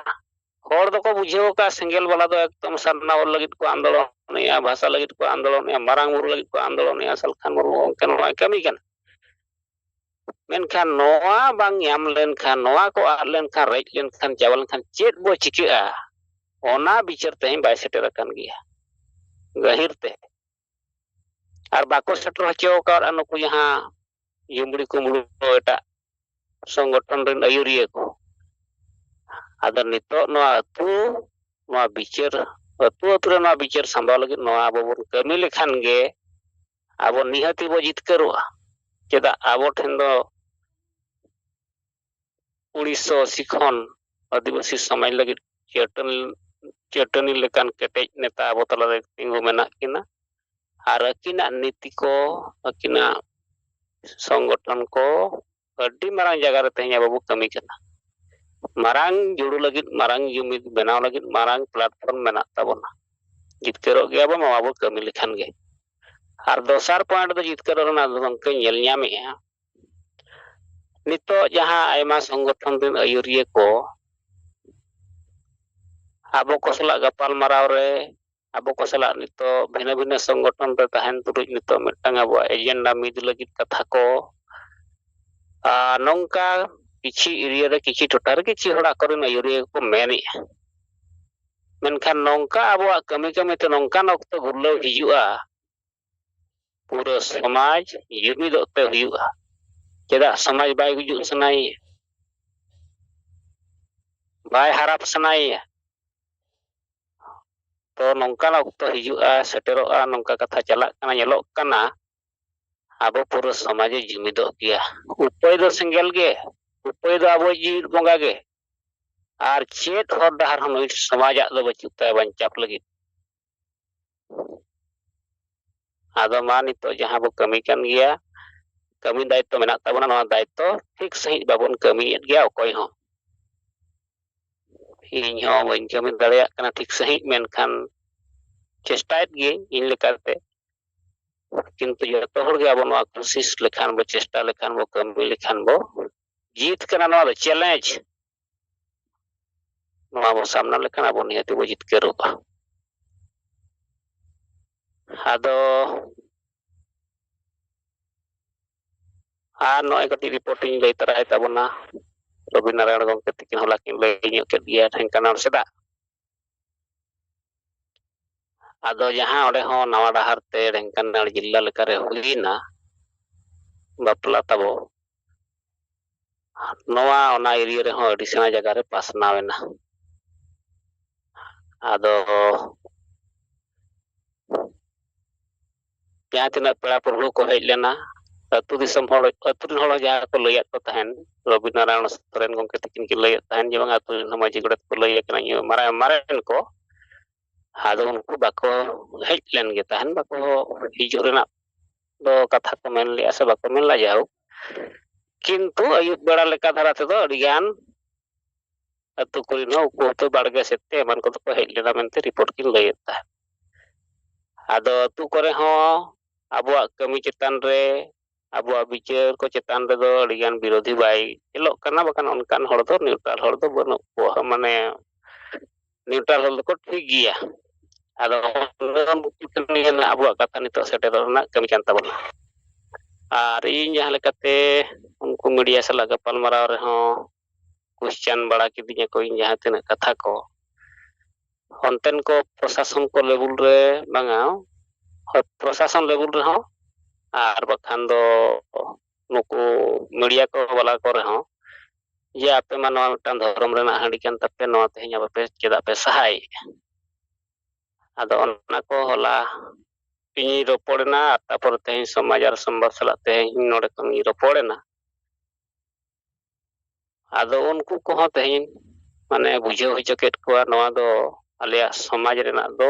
ᱦᱚᱲ ᱫᱚᱠᱚ ᱵᱩᱡᱷᱟᱹᱣ ᱟᱠᱟᱫᱼᱟ ᱥᱮᱸᱜᱮᱞ ᱵᱟᱞᱟ ᱫᱚ ᱮᱠᱫᱚᱢ ᱥᱟᱨᱱᱟ ᱚᱞ ᱞᱟᱹᱜᱤᱫ ᱠᱚ ᱟᱱᱫᱳᱞᱚᱱᱮᱜᱼᱟ, ᱵᱷᱟᱥᱟ ᱞᱟᱹᱜᱤᱫ ᱠᱚ ᱟᱱᱫᱳᱞᱚᱱᱮᱜᱼᱟ, ᱢᱟᱨᱟᱝ ᱵᱩᱨᱩ ᱞᱟᱹᱜᱤᱫ ᱠᱚ ᱟᱱᱫᱳᱞᱚᱱᱮᱜᱼᱟ, ᱥᱟᱞᱠᱷᱟᱱ ᱢᱩᱨᱢᱩ ᱜᱚᱢᱠᱮ ᱱᱚᱣᱟᱭ ᱠᱟᱹᱢᱤ ᱠᱟᱱᱟ᱾ ᱢᱮᱱᱠᱷᱟᱱ ᱱᱚᱣᱟ ᱵᱟᱝ ᱧᱟᱢ ᱞᱮᱱᱠᱷᱟᱱ, ᱱᱚᱣᱟ ᱠᱚ ᱟᱫ ᱞᱮᱱᱠᱷᱟᱱ, ᱨᱮᱡ ᱞᱮᱱᱠᱷᱟᱱ, ᱪᱟᱵᱟ ᱞᱮᱱᱠᱷᱟᱱ ᱪᱮᱫ ᱵᱚ ᱪᱤᱠᱟᱹᱜᱼᱟ, ᱚᱱᱟ ᱵᱤᱪᱟᱹᱨ ᱛᱮᱦᱮᱧ ᱵᱟᱭ ᱥᱮᱴᱮᱨ ᱟᱠᱟᱱ ᱜᱮᱭᱟ ᱜᱟᱹᱦᱤᱨ ᱛᱮ᱾ ᱟᱨ ᱵᱟᱠᱚ ᱥᱮᱴᱮᱨ ᱦᱚᱪᱚ ᱟᱠᱟᱫᱼᱟ ᱱᱩᱠᱩ ᱡᱟᱦᱟᱸ ᱡᱩᱢᱵᱽᱲᱤ ᱠᱩᱢᱵᱽᱲᱩ ᱠᱚ, ᱮᱴᱟᱜ ᱥᱚᱝᱜᱚᱴᱷᱚᱱ ᱨᱮᱱ ᱟᱹᱭᱩᱨᱤᱭᱟᱹ ᱠᱚ᱾ ᱟᱫᱚ ᱱᱤᱛᱚᱜ ᱱᱚᱣᱟ ᱟᱹᱛᱩ ᱱᱚᱣᱟ ᱵᱤᱪᱟᱹᱨ ᱟᱹᱛᱩ ᱟᱹᱛᱩ ᱨᱮ ᱱᱚᱣᱟ ᱵᱤᱪᱟᱹᱨ ᱥᱟᱢᱵᱟᱣ ᱞᱟᱹᱜᱤᱫ ᱱᱚᱣᱟ ᱟᱵᱚ ᱵᱚᱱ ᱠᱟᱹᱢᱤ ᱞᱮᱠᱷᱟᱱ ᱜᱮ ᱟᱵᱚ ᱱᱤᱦᱟᱹᱛᱤ ᱵᱚ ᱡᱤᱛᱠᱟᱹᱨᱚᱜᱼᱟ᱾ ᱪᱮᱫᱟᱜ ᱟᱵᱚ ᱴᱷᱮᱱ ᱫᱚ ᱩᱲᱤᱥᱥᱟ ᱥᱤᱠᱷᱚᱱ ᱟᱹᱫᱤᱵᱟᱹᱥᱤ ᱥᱚᱢᱟᱡᱽ ᱞᱟᱹᱜᱤᱫ ᱪᱟᱹᱴᱟᱹᱱᱤ, ᱪᱟᱹᱴᱟᱹᱱᱤ ᱞᱮᱠᱟᱱ ᱠᱮᱴᱮᱡ ᱱᱮᱛᱟ ᱟᱵᱚ ᱛᱟᱞᱟᱨᱮ ᱛᱤᱸᱜᱩ ᱢᱮᱱᱟᱜ ᱠᱤᱱᱟ᱾ ᱟᱨ ᱟᱹᱠᱤᱱᱟᱜ ᱱᱤᱛᱤ ᱠᱚ, ᱟᱹᱠᱤᱱᱟᱜ ᱥᱚᱝᱜᱚᱴᱷᱚᱱ ᱠᱚ ᱟᱹᱰᱤ ᱢᱟᱨᱟᱝ ᱡᱟᱭᱜᱟ ᱨᱮ ᱛᱮᱦᱮᱧ ᱟᱵᱚ ᱵᱚ ᱠᱟᱹᱢᱤ ᱠᱟᱱᱟ᱾ ᱢᱟᱨᱟᱝ ᱡᱩᱲᱩ ᱞᱟᱹᱜᱤᱫ, ᱢᱟᱨᱟᱝ ᱡᱩᱢᱤᱫ ᱵᱮᱱᱟᱣ ᱞᱟᱹᱜᱤᱫ ᱢᱟᱨᱟᱝ platform ᱢᱮᱱᱟᱜ ᱛᱟᱵᱚᱱᱟ᱾ ᱡᱤᱛᱠᱟᱹᱨᱚᱜ ᱜᱮᱭᱟ ᱵᱚᱱ ᱱᱚᱣᱟ ᱵᱚ ᱠᱟᱹᱢᱤ ᱞᱮᱠᱷᱟᱱ ᱜᱮ᱾ ᱟᱨ ᱫᱚᱥᱟᱨ point ᱫᱚ ᱡᱤᱛᱠᱟᱹᱨᱚᱜ ᱨᱮᱱᱟᱜ ᱫᱚ ᱜᱚᱢᱠᱮ ᱧᱮᱞ ᱧᱟᱢᱮᱜᱼᱟ, ᱱᱤᱛᱚᱜ ᱡᱟᱦᱟᱸ ᱟᱭᱢᱟ ᱥᱚᱝᱜᱚᱴᱷᱚᱱ ᱨᱮᱱ ᱟᱹᱭᱩᱨᱤᱭᱟᱹ ᱠᱚ ᱟᱵᱚ ᱠᱚ ᱥᱟᱞᱟᱜ ᱜᱟᱯᱟᱞ ᱢᱟᱨᱟᱣ ᱨᱮ, ᱟᱵᱚ ᱠᱚ ᱥᱟᱞᱟᱜ ᱱᱤᱛᱚᱜ ᱵᱷᱤᱱᱟᱹ ᱵᱷᱤᱱᱟᱹ ᱥᱚᱝᱜᱚᱴᱷᱚᱱ ᱨᱮ ᱛᱟᱦᱮᱱ ᱛᱩᱞᱩᱡ ᱱᱤᱛᱚᱜ ᱢᱤᱫᱴᱟᱝ ᱟᱵᱚᱣᱟᱜ agenda ᱢᱤᱫ ᱞᱟᱹᱜᱤᱫ ᱠᱟᱛᱷᱟ ᱠᱚ, ᱟᱨ ᱱᱚᱝᱠᱟ ᱠᱤᱪᱷᱤ area ᱨᱮ, ᱠᱤᱪᱷᱤ ᱴᱚᱴᱷᱟ ᱨᱮ, ᱠᱤᱪᱷᱤ ᱦᱚᱲ ᱟᱠᱚᱨᱮᱱ ᱟᱹᱭᱩᱨᱤᱭᱟᱹ ᱠᱚ ᱢᱮᱱᱮᱜᱼᱟ᱾ ᱢᱮᱱᱠᱷᱟᱱ ᱱᱚᱝᱠᱟ ᱟᱵᱚᱣᱟᱜ ᱠᱟᱹᱢᱤ ᱠᱟᱹᱢᱤ ᱛᱮ ᱱᱚᱝᱠᱟᱱ ᱚᱠᱛᱚ ᱜᱩᱨᱞᱟᱹᱣ ᱦᱤᱡᱩᱜᱼᱟ, ᱯᱩᱨᱟᱹ ᱥᱚᱢᱟᱡᱽ ᱡᱩᱢᱤᱫᱚᱜ ᱛᱮ ᱦᱩᱭᱩᱜᱼᱟ᱾ ᱪᱮᱫᱟᱜ ᱥᱚᱢᱟᱡᱽ ᱵᱟᱭ ᱜᱩᱡᱩᱜ ᱥᱟᱱᱟᱭᱮᱭᱟ, ᱵᱟᱭ ᱦᱟᱨᱟᱯ ᱥᱟᱱᱟᱭᱮᱭᱟ? ᱛᱚ ᱱᱚᱝᱠᱟᱱ ᱚᱠᱛᱚ ᱦᱤᱡᱩᱜᱼᱟ, ᱥᱮᱴᱮᱨᱚᱜᱼᱟ, ᱱᱚᱝᱠᱟ ᱠᱟᱛᱷᱟ ᱪᱟᱞᱟᱜ ᱠᱟᱱᱟ, ᱧᱮᱞᱚᱜ ᱠᱟᱱᱟ, ᱟᱵᱚ ᱯᱩᱨᱟᱹ ᱥᱚᱢᱟᱡᱽ ᱮ ᱡᱩᱢᱤᱫᱚᱜ ᱜᱮᱭᱟ᱾ ᱩᱯᱟᱹᱭ ᱫᱚ ᱥᱮᱸᱜᱮᱞ ᱜᱮ, ᱩᱯᱟᱹᱭ ᱫᱚ ᱟᱵᱚ ᱡᱤᱣᱤᱫ ᱵᱚᱸᱜᱟ ᱜᱮ᱾ ᱟᱨ ᱪᱮᱫ ᱦᱚᱨ ᱰᱟᱦᱟᱨ ᱦᱚᱸ ᱱᱩᱭ ᱥᱚᱢᱟᱡᱟᱜ ᱫᱚ ᱵᱟᱹᱪᱩᱜ ᱛᱟᱭᱟ ᱵᱟᱧᱪᱟᱣ ᱞᱟᱹᱜᱤᱫ᱾ ᱟᱫᱚ ᱢᱟ ᱱᱤᱛᱚᱜ ᱡᱟᱦᱟᱸ ᱵᱚ ᱠᱟᱹᱢᱤ ᱠᱟᱱ ᱜᱮᱭᱟ, ᱠᱟᱹᱢᱤ ᱫᱟᱭᱤᱛᱛᱚ ᱢᱮᱱᱟᱜ ᱛᱟᱵᱚᱱᱟ, ᱱᱚᱣᱟ ᱫᱟᱭᱤᱛᱛᱚ ᱴᱷᱤᱠ ᱥᱟᱺᱦᱤᱡ ᱵᱟᱵᱚᱱ ᱠᱟᱹᱢᱤᱭᱮᱫ ᱜᱮᱭᱟ ᱚᱠᱚᱭ ᱦᱚᱸ᱾ ᱤᱧ ᱦᱚᱸ ᱵᱟᱹᱧ ᱠᱟᱹᱢᱤ ᱫᱟᱲᱮᱭᱟᱜ ᱠᱟᱱᱟ ᱴᱷᱤᱠ ᱥᱟᱺᱦᱤᱡ, ᱢᱮᱱᱠᱷᱟᱱ ᱪᱮᱥᱴᱟᱭᱮᱫ ᱜᱤᱭᱟᱹᱧ ᱤᱧ ᱞᱮᱠᱟᱛᱮ᱾ ᱠᱤᱱᱛᱩ ᱡᱚᱛᱚ ᱦᱚᱲ ᱜᱮ ᱟᱵᱚ ᱱᱚᱣᱟ ᱠᱳᱥᱤᱥ ᱞᱮᱠᱷᱟᱱ ᱵᱚ, ᱪᱮᱥᱴᱟ ᱞᱮᱠᱷᱟᱱ ᱵᱚ, ᱠᱟᱹᱢᱤ ᱞᱮᱠᱷᱟᱱ ᱵᱚ, ᱡᱤᱛ ᱠᱟᱱᱟ ᱱᱚᱣᱟ ᱫᱚ challenge᱾ ᱱᱚᱣᱟ ᱵᱚ ᱥᱟᱢᱱᱟ ᱞᱮᱠᱷᱟᱱ ᱟᱵᱚ ᱱᱤᱦᱟᱹᱛ ᱵᱚ ᱡᱤᱛᱠᱟᱹᱨᱚᱜᱼᱟ᱾ ᱟᱫᱚ ᱟᱨ ᱱᱚᱜᱼᱚᱭ ᱠᱟᱹᱴᱤᱡ report ᱤᱧ ᱞᱟᱹᱭ ᱛᱟᱨᱟᱭ ᱛᱟᱵᱚᱱᱟ᱾ ᱨᱚᱵᱤ ᱱᱟᱨᱟᱭᱚᱬ ᱜᱚᱢᱠᱮ ᱛᱤᱠᱤᱱ ᱦᱚᱞᱟ ᱠᱤᱱ ᱞᱟᱹᱭ ᱧᱚᱜ ᱠᱮᱫ ᱜᱮᱭᱟ ᱰᱷᱮᱝᱠᱟᱱᱟᱞ ᱥᱮᱫᱟᱜ᱾ ᱟᱫᱚ ᱡᱟᱦᱟᱸ ᱚᱸᱰᱮ ᱦᱚᱸ ᱱᱟᱣᱟ ᱰᱟᱦᱟᱨ ᱛᱮ ᱰᱷᱮᱝᱠᱟᱱᱟᱞ ᱡᱤᱞᱟ ᱞᱮᱠᱟᱨᱮ ᱦᱩᱭᱮᱱᱟ ᱵᱟᱯᱞᱟ ᱛᱟᱵᱚ, ᱱᱚᱣᱟ ᱚᱱᱟ area ᱨᱮᱦᱚᱸ ᱟᱹᱰᱤ ᱥᱮᱬᱟ ᱡᱟᱭᱜᱟ ᱨᱮ ᱯᱟᱥᱱᱟᱣ ᱮᱱᱟ᱾ ᱟᱫᱚ ᱡᱟᱦᱟᱸ ᱛᱤᱱᱟᱹᱜ ᱯᱮᱲᱟ ᱯᱨᱚᱵᱷᱩ ᱠᱚ ᱦᱮᱡ ᱞᱮᱱᱟ, ᱟᱹᱛᱩ ᱫᱤᱥᱚᱢ ᱦᱚᱲ, ᱟᱹᱛᱩ ᱨᱮᱱ ᱦᱚᱲ ᱦᱚᱸ ᱡᱟᱦᱟᱸ ᱠᱚ ᱞᱟᱹᱭᱟᱫ ᱠᱚ ᱛᱟᱦᱮᱱ, ᱨᱚᱵᱤ ᱱᱟᱨᱟᱭᱚᱬ ᱥᱚᱨᱮᱱ ᱜᱚᱢᱠᱮ ᱛᱟᱹᱠᱤᱱ ᱠᱤᱱ ᱞᱟᱹᱭᱮᱫ ᱛᱟᱦᱮᱱ ᱡᱮ ᱵᱟᱝ ᱟᱹᱛᱩ ᱨᱮᱱ ᱦᱚᱸ ᱢᱟᱹᱡᱷᱤ ᱜᱚᱰᱮᱛ ᱠᱚ ᱞᱟᱹᱭ ᱟᱠᱟᱱᱟ, ᱤᱭᱟᱹ ᱢᱟᱨᱮ, ᱢᱟᱨᱮᱱ ᱠᱚ, ᱟᱫᱚ ᱩᱱᱠᱩ ᱵᱟᱠᱚ ᱦᱮᱡ ᱞᱮᱱ ᱜᱮ ᱛᱟᱦᱮᱱ, ᱵᱟᱠᱚ ᱦᱤᱡᱩᱜ ᱨᱮᱱᱟᱜ ᱫᱚ ᱠᱟᱛᱷᱟ ᱠᱚ ᱢᱮᱱ ᱞᱮᱜᱼᱟ ᱥᱮ ᱵᱟᱠᱚ ᱢᱮᱱ ᱞᱮᱜᱼᱟ, ᱡᱟᱭᱦᱳᱠ᱾ ᱠᱤᱱᱛᱩ ᱟᱹᱭᱩᱵ ᱵᱮᱲᱟ ᱞᱮᱠᱟ ᱫᱷᱟᱨᱟ ᱛᱮᱫᱚ ᱟᱹᱰᱤᱜᱟᱱ ᱟᱹᱛᱩ ᱠᱚᱨᱮᱱ ᱦᱚᱸ ᱩᱱᱠᱩ ᱦᱚᱸᱛᱚ ᱵᱟᱲᱜᱮ ᱥᱮᱫ ᱛᱮ ᱮᱢᱟᱱ ᱠᱚᱫᱚ ᱠᱚ ᱦᱮᱡ ᱞᱮᱱᱟ ᱢᱮᱱᱛᱮ ᱨᱤᱯᱳᱨᱴ ᱠᱤᱱ ᱞᱟᱹᱭᱮᱫ ᱛᱟᱦᱮᱸᱫ᱾ ᱟᱫᱚ ᱟᱹᱛᱩ ᱠᱚᱨᱮ ᱦᱚᱸ ᱟᱵᱚᱣᱟᱜ ᱠᱟᱹᱢᱤ ᱪᱮᱛᱟᱱ ᱨᱮ, ᱟᱵᱚᱣᱟᱜ ᱵᱤᱪᱟᱹᱨ ᱠᱚ ᱪᱮᱛᱟᱱ ᱨᱮᱫᱚ ᱟᱹᱰᱤᱜᱟᱱ ᱵᱤᱨᱳᱫᱷᱤ ᱵᱟᱭ ᱧᱮᱞᱚᱜ ᱠᱟᱱᱟ, ᱵᱟᱠᱷᱟᱱ ᱚᱱᱠᱟᱱ ᱦᱚᱲ ᱫᱚ ᱱᱤᱭᱩᱴᱨᱟᱞ ᱦᱚᱲ ᱫᱚ ᱵᱟᱹᱱᱩᱜ ᱠᱚᱣᱟ, ᱢᱟᱱᱮ ᱱᱤᱭᱩᱴᱨᱟᱞ ᱦᱚᱲ ᱫᱚᱠᱚ ᱴᱷᱤᱠ ᱜᱮᱭᱟ᱾ ᱟᱫᱚ ᱚᱱᱟ ᱢᱩᱠᱩᱴᱢᱩᱱᱤᱯᱩᱨ ᱨᱮᱱᱟᱜ ᱟᱵᱚᱣᱟᱜ ᱠᱟᱛᱷᱟ ᱱᱤᱛᱚᱜ ᱥᱮᱴᱮᱨᱚᱜ ᱨᱮᱱᱟᱜ ᱠᱟᱹᱢᱤ ᱠᱟᱱ ᱛᱟᱵᱚᱱᱟ᱾ ᱟᱨ ᱤᱧ ᱡᱟᱦᱟᱸ ᱞᱮᱠᱟᱛᱮ ᱩᱱᱠᱩ ᱢᱤᱰᱤᱭᱟ ᱥᱟᱞᱟᱜ ᱜᱟᱯᱟᱞᱢᱟᱨᱟᱣ ᱨᱮᱦᱚᱸ ᱠᱚᱥᱪᱟᱱ ᱵᱟᱲᱟ ᱠᱤᱫᱤᱧᱟ ᱠᱚ ᱤᱧ ᱡᱟᱦᱟᱸ ᱛᱤᱱᱟᱹᱜ ᱠᱟᱛᱷᱟ ᱠᱚ, ᱚᱱᱛᱮᱱ ᱠᱚ ᱯᱨᱚᱥᱟᱥᱚᱱ ᱠᱚ ᱞᱮᱵᱩᱞ ᱨᱮ ᱵᱟᱝᱟ, ᱯᱨᱚᱥᱟᱥᱚᱱ ᱞᱮᱵᱩᱞ ᱨᱮᱦᱚᱸ ᱟᱨ ᱵᱟᱠᱷᱟᱱ ᱫᱚ ᱱᱩᱠᱩ ᱢᱤᱰᱤᱭᱟ ᱠᱚ ᱵᱟᱞᱟ ᱠᱚᱨᱮ ᱦᱚᱸ, ᱡᱮ ᱟᱯᱮ ᱢᱟ ᱱᱚᱣᱟ ᱢᱤᱫᱴᱟᱝ ᱫᱷᱚᱨᱚᱢ ᱨᱮᱱᱟᱜ ᱦᱟᱺᱰᱤ ᱠᱟᱱ ᱛᱟᱯᱮ, ᱱᱚᱣᱟ ᱛᱮᱦᱮᱧ ᱟᱯᱮ ᱪᱮᱫᱟᱜ ᱯᱮ ᱥᱟᱦᱟᱭᱮᱫᱼᱟ? ᱟᱫᱚ ᱚᱱᱟ ᱠᱚ ᱦᱚᱞᱟ ᱤᱧᱤᱧ ᱨᱚᱯᱚᱲᱮᱱᱟ, ᱟᱨ ᱛᱟᱨᱯᱚᱨᱮ ᱛᱮᱦᱮᱧ ᱥᱚᱢᱟᱡᱽ ᱟᱨ ᱥᱚᱢᱵᱟᱫ ᱥᱟᱞᱟᱜ ᱛᱮᱦᱮᱧ ᱱᱚᱰᱮ ᱠᱷᱚᱱ ᱤᱧ ᱨᱚᱯᱚᱲᱮᱱᱟ᱾ ᱟᱫᱚ ᱩᱱᱠᱩ ᱠᱚᱦᱚᱸ ᱛᱮᱦᱮᱧ ᱢᱟᱱᱮ ᱵᱩᱡᱷᱟᱹᱣ ᱦᱚᱪᱚ ᱠᱮᱫ ᱠᱚᱣᱟ, ᱱᱚᱣᱟ ᱫᱚ ᱟᱞᱮᱭᱟᱜ ᱥᱚᱢᱟᱡᱽ ᱨᱮᱱᱟᱜ ᱫᱚ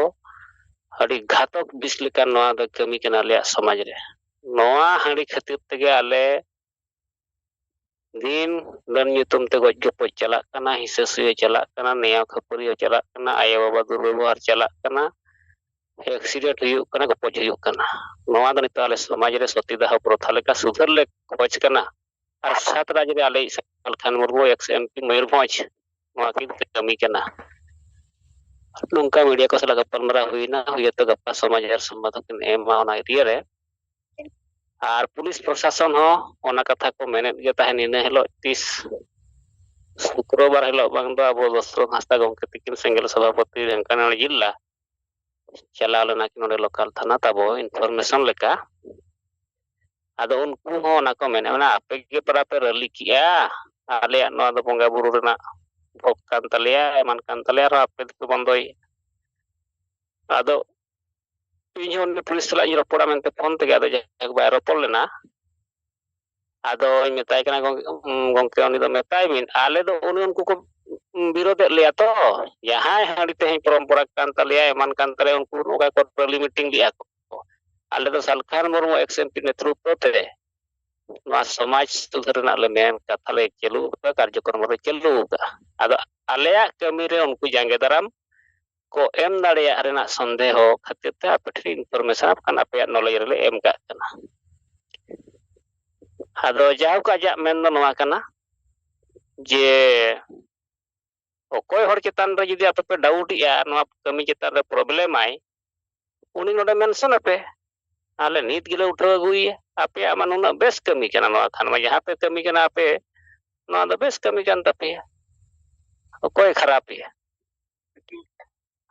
ᱟᱹᱰᱤ ᱜᱷᱟᱛᱚᱠ ᱵᱤᱥ ᱞᱮᱠᱟ ᱱᱚᱣᱟ ᱫᱚ ᱠᱟᱹᱢᱤ ᱠᱟᱱᱟ ᱟᱞᱮᱭᱟᱜ ᱥᱚᱢᱟᱡᱽ ᱨᱮ᱾ ᱱᱚᱣᱟ ᱦᱟᱺᱰᱤ ᱠᱷᱟᱹᱛᱤᱨ ᱛᱮᱜᱮ ᱟᱞᱮ ᱫᱤᱱ ᱰᱟᱹᱱ ᱧᱩᱛᱩᱢ ᱛᱮ ᱜᱚᱡ ᱜᱚᱯᱚᱡ ᱪᱟᱞᱟᱜ ᱠᱟᱱᱟ, ᱦᱤᱸᱥᱟᱹ ᱥᱩᱭᱟᱹ ᱪᱟᱞᱟᱜ ᱠᱟᱱᱟ, ᱱᱮᱭᱟᱣ ᱠᱷᱟᱹᱯᱟᱹᱨᱤ ᱦᱚᱸ ᱪᱟᱞᱟᱜ ᱠᱟᱱᱟ, ᱟᱭᱳ ᱵᱟᱵᱟ ᱫᱩᱨᱵᱮᱵᱚᱦᱟᱨ ᱪᱟᱞᱟᱜ ᱠᱟᱱᱟ, ᱮᱠᱥᱤᱰᱮᱱᱴ ᱦᱩᱭᱩᱜ ᱠᱟᱱᱟ, ᱜᱚᱯᱚᱡ ᱦᱩᱭᱩᱜ ᱠᱟᱱᱟ᱾ ᱱᱚᱣᱟ ᱫᱚ ᱱᱤᱛᱚᱜ ᱟᱞᱮ ᱥᱚᱢᱟᱡᱽ ᱨᱮ ᱥᱚᱛᱤ ᱫᱟᱦᱚ ᱯᱨᱚᱛᱷᱟ ᱞᱮᱠᱟ ᱥᱩᱫᱷᱟᱹᱨ ᱞᱮ ᱠᱷᱚᱡᱽ ᱠᱟᱱᱟ᱾ ᱟᱨ ᱥᱟᱛ ᱨᱟᱡᱽ ᱨᱮ ᱟᱞᱮᱭᱤᱡ Salkhan Murmu, ex M P Mayurbhanj, ᱱᱚᱣᱟ ᱠᱤᱱ ᱠᱟᱹᱢᱤ ᱠᱟᱱᱟ᱾ ᱱᱚᱝᱠᱟ ᱢᱤᱰᱤᱭᱟ ᱠᱚ ᱥᱟᱞᱟᱜ ᱜᱟᱯᱟᱞᱢᱟᱨᱟᱣ ᱦᱩᱭᱱᱟ, ᱦᱩᱭᱟᱛᱚ ᱜᱟᱯᱟ ᱥᱚᱢᱟᱡᱽ ᱟᱨ ᱥᱚᱢᱵᱟᱫ ᱦᱚᱸᱠᱤᱱ ᱮᱢᱟ ᱚᱱᱟ ᱮᱨᱤᱭᱟ ᱨᱮ᱾ ᱟᱨ ᱯᱩᱞᱤᱥ ᱯᱨᱚᱥᱟᱥᱚᱱ ᱦᱚᱸ ᱚᱱᱟ ᱠᱟᱛᱷᱟ ᱠᱚ ᱢᱮᱱᱮᱫ ᱜᱮ ᱛᱟᱦᱮᱱ, ᱤᱱᱟᱹ ᱦᱤᱞᱳᱜ ᱛᱤᱥ ᱥᱩᱠᱨᱚᱵᱟᱨ ᱦᱤᱞᱳᱜ ᱵᱟᱝ ᱫᱚ ᱟᱵᱚ ᱫᱚᱥᱨᱚᱛᱷ ᱦᱟᱸᱥᱫᱟ ᱜᱚᱢᱠᱮ ᱛᱤᱠᱤᱱ ᱥᱮᱸᱜᱮᱞ ᱥᱚᱵᱷᱟᱯᱚᱛᱤ ᱰᱷᱮᱱᱠᱟᱱᱟᱲᱤ ᱡᱤᱞᱟ ᱪᱟᱞᱟᱣ ᱞᱮᱱᱟ ᱠᱤᱱ ᱱᱚᱰᱮ ᱞᱳᱠᱟᱞ ᱛᱷᱟᱱᱟ ᱛᱟᱵᱚ ᱤᱱᱯᱷᱚᱨᱢᱮᱥᱚᱱ ᱞᱮᱠᱟ᱾ ᱟᱫᱚ ᱩᱱᱠᱩ ᱦᱚᱸ ᱚᱱᱟ ᱠᱚ ᱢᱮᱱᱟ, ᱚᱱᱟ ᱟᱯᱮ ᱜᱮ ᱯᱟᱨᱟ ᱯᱮ ᱨᱟᱹᱞᱤ ᱠᱮᱜᱼᱟ, ᱟᱞᱮᱭᱟᱜ ᱱᱚᱣᱟ ᱫᱚ ᱵᱚᱸᱜᱟ ᱵᱩᱨᱩ ᱨᱮᱱᱟᱜ ᱵᱷᱳᱜᱽ ᱠᱟᱱ ᱛᱟᱞᱮᱭᱟ, ᱮᱢᱟᱱ ᱠᱟᱱ ᱛᱟᱞᱮᱭᱟ, ᱟᱨᱦᱚᱸ ᱟᱯᱮ ᱫᱚᱯᱮ ᱵᱚᱱᱫᱚᱭᱮᱫᱼᱟ᱾ ᱟᱫᱚ ᱤᱧ ᱦᱚᱸ ᱩᱱᱤ ᱯᱩᱞᱤᱥ ᱥᱟᱞᱟᱜ ᱤᱧ ᱨᱚᱯᱚᱲᱟ ᱢᱮᱱᱛᱮ ᱯᱷᱳᱱ ᱛᱮᱜᱮ, ᱟᱫᱚ ᱡᱟᱭᱦᱳᱠ ᱵᱟᱭ ᱨᱚᱯᱚᱲ ᱞᱮᱱᱟ᱾ ᱟᱫᱚᱧ ᱢᱮᱛᱟᱭ ᱠᱟᱱᱟ, "ᱜᱚᱝ-, ᱩᱢ, ᱜᱚᱝᱠᱮ, ᱩᱱᱤ ᱫᱚ ᱢᱮᱛᱟᱭ ᱵᱤᱱ, ᱟᱞᱮ ᱫᱚ ᱩᱱᱤ ᱩᱱᱠᱩ ᱠᱚ, ᱩᱢ, ᱵᱤᱨᱳᱫᱮᱫ ᱞᱮᱭᱟ ᱛᱚ, ᱡᱟᱦᱟᱸᱭ ᱦᱟᱺᱰᱤ ᱛᱮᱦᱮᱧ ᱯᱚᱨᱚᱢᱯᱚᱨᱟ ᱠᱟᱱ ᱛᱟᱞᱮᱭᱟ, ᱮᱢᱟᱱ ᱠᱟᱱ ᱛᱟᱞᱮᱭᱟ, ᱩᱱᱠᱩ ᱱᱚᱝᱠᱟ ᱠᱚ ᱨᱮᱞᱤ ᱢᱤᱴᱤᱝ ᱞᱮᱜᱼᱟ ᱠᱚ᱾ ᱟᱞᱮ ᱫᱚ ᱥᱟᱞᱠᱷᱟᱱ ᱢᱩᱨᱢᱩ ᱮᱠᱥ ᱮᱢ ᱯᱤ ᱱᱮᱛᱨᱤᱛᱵᱚ ᱛᱮ ᱱᱚᱣᱟ ᱥᱚᱢᱟᱡᱽ ᱥᱩᱫᱷᱟᱹᱨ ᱨᱮᱱᱟᱜ ᱞᱮ ᱢᱮᱱ ᱠᱟᱛᱷᱟ ᱞᱮ ᱪᱟᱹᱞᱩ ᱟᱠᱟᱫᱟ, ᱠᱟᱨᱡᱚᱠᱨᱚᱢ ᱞᱮ ᱪᱟᱹᱞᱩ ᱟᱠᱟᱫᱟ᱾ ᱟᱫᱚ ᱟᱞᱮᱭᱟᱜ ᱠᱟᱹᱢᱤ ᱨᱮ ᱩᱱᱠᱩ ᱡᱟᱸᱜᱮ ᱫᱟᱨᱟᱢ ᱠᱚ ᱮᱢ ᱫᱟᱲᱮᱭᱟᱜ ᱨᱮᱱᱟᱜ ᱥᱚᱱᱫᱮᱦᱚ ᱠᱷᱟᱹᱛᱤᱨ ᱛᱮ ᱟᱯᱮ ᱴᱷᱮᱱ ᱤᱱᱯᱷᱚᱨᱢᱮᱥᱚᱱ ᱠᱷᱟᱱ ᱟᱯᱮᱭᱟᱜ ᱱᱚᱞᱮᱡᱽ ᱨᱮᱞᱮ ᱮᱢ ᱠᱟᱜ ᱠᱟᱱᱟ᱾" ᱟᱫᱚ ᱡᱟᱭᱦᱳᱠ, ᱟᱡᱟᱜ ᱢᱮᱱ ᱫᱚ ᱱᱚᱣᱟ ᱠᱟᱱᱟ ᱡᱮ ᱚᱠᱚᱭ ᱦᱚᱲ ᱪᱮᱛᱟᱱ ᱨᱮ ᱡᱩᱫᱤ ᱟᱯᱮ ᱯᱮ ᱰᱟᱣᱩᱴ ᱮᱜᱼᱟ, ᱱᱚᱣᱟ ᱠᱟᱹᱢᱤ ᱪᱮᱛᱟᱱ ᱨᱮ ᱯᱨᱚᱵᱞᱮᱢ ᱟᱭ, ᱩᱱᱤ ᱱᱚᱰᱮ ᱢᱮᱱᱥᱚᱱ ᱟᱯᱮ, ᱟᱞᱮ ᱱᱤᱛ ᱜᱮᱞᱮ ᱩᱴᱷᱟᱹᱣ ᱟᱹᱜᱩᱭᱮᱭᱟ᱾ ᱟᱯᱮᱭᱟᱜ ᱢᱟ ᱱᱩᱱᱟᱹᱜ ᱵᱮᱥ ᱠᱟᱹᱢᱤ ᱠᱟᱱᱟ, ᱱᱚᱣᱟ ᱠᱷᱟᱱ ᱢᱟ ᱡᱟᱦᱟᱸ ᱯᱮ ᱠᱟᱹᱢᱤ ᱠᱟᱱᱟ ᱟᱯᱮ, ᱱᱚᱣᱟ ᱫᱚ ᱵᱮᱥ ᱠᱟᱹᱢᱤ ᱠᱟᱱ ᱛᱟᱯᱮᱭᱟ, ᱚᱠᱚᱭ ᱠᱷᱟᱨᱟᱯᱮᱭᱟ?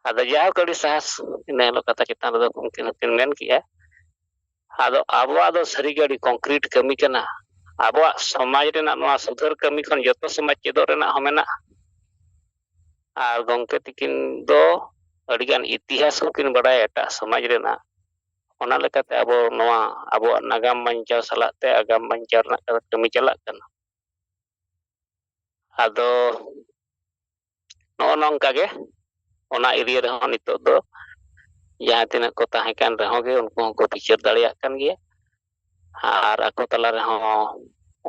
ᱟᱫᱚ ᱡᱟᱭᱦᱳᱠ, ᱟᱹᱰᱤ ᱥᱟᱦᱟᱥ ᱤᱱᱟᱹ ᱦᱤᱞᱳᱜ ᱠᱟᱛᱷᱟ ᱪᱮᱛᱟᱱ ᱨᱮᱫᱚ ᱩᱱᱠᱤᱱ ᱦᱚᱸᱠᱤᱱ ᱢᱮᱱ ᱠᱮᱜᱼᱟ᱾ ᱟᱫᱚ ᱟᱵᱚᱣᱟᱜ ᱫᱚ ᱥᱟᱹᱨᱤᱜᱮ ᱟᱹᱰᱤ ᱠᱚᱝᱠᱨᱤᱴ ᱠᱟᱹᱢᱤ ᱠᱟᱱᱟ᱾ ᱟᱵᱚᱣᱟᱜ ᱥᱚᱢᱟᱡᱽ ᱨᱮᱱᱟᱜ ᱱᱚᱣᱟ ᱥᱩᱫᱷᱟᱹᱨ ᱠᱟᱹᱢᱤ ᱠᱷᱚᱱ ᱡᱚᱛᱚ ᱥᱚᱢᱟᱡᱽ ᱪᱮᱫᱚᱜ ᱨᱮᱱᱟᱜ ᱦᱚᱸ ᱢᱮᱱᱟᱜᱼᱟ᱾ ᱟᱨ ᱜᱚᱢᱠᱮ ᱛᱤᱠᱤᱱ ᱫᱚ ᱟᱹᱰᱤᱜᱟᱱ ᱤᱛᱤᱦᱟᱥ ᱦᱚᱸᱠᱤᱱ ᱵᱟᱰᱟᱭᱟ ᱮᱴᱟᱜ ᱥᱚᱢᱟᱡᱽ ᱨᱮᱱᱟᱜ᱾ ᱚᱱᱟ ᱞᱮᱠᱟᱛᱮ ᱟᱵᱚ ᱱᱚᱣᱟ ᱟᱵᱚᱣᱟᱜ ᱱᱟᱜᱟᱢ ᱵᱟᱧᱪᱟᱣ ᱥᱟᱞᱟᱜ ᱛᱮ ᱟᱜᱟᱢ ᱵᱟᱧᱪᱟᱣ ᱨᱮᱱᱟᱜ ᱠᱟᱹᱢᱤ ᱪᱟᱞᱟᱜ ᱠᱟᱱᱟ᱾ ᱟᱫᱚ ᱱᱚᱜᱼᱚ ᱱᱚᱝᱠᱟ ᱜᱮ ᱚᱱᱟ ᱮᱨᱤᱭᱟ ᱨᱮᱦᱚᱸ ᱱᱤᱛᱚᱜ ᱫᱚ ᱡᱟᱦᱟᱸ ᱛᱤᱱᱟᱹᱜ ᱠᱚ ᱛᱟᱦᱮᱸ ᱠᱟᱱ ᱨᱮᱦᱚᱸ ᱜᱮ ᱩᱱᱠᱩ ᱦᱚᱸᱠᱚ ᱵᱤᱪᱟᱹᱨ ᱫᱟᱲᱮᱭᱟᱜ ᱠᱟᱱ ᱜᱮᱭᱟ᱾ ᱟᱨ ᱟᱠᱚ ᱛᱟᱞᱟ ᱨᱮᱦᱚᱸ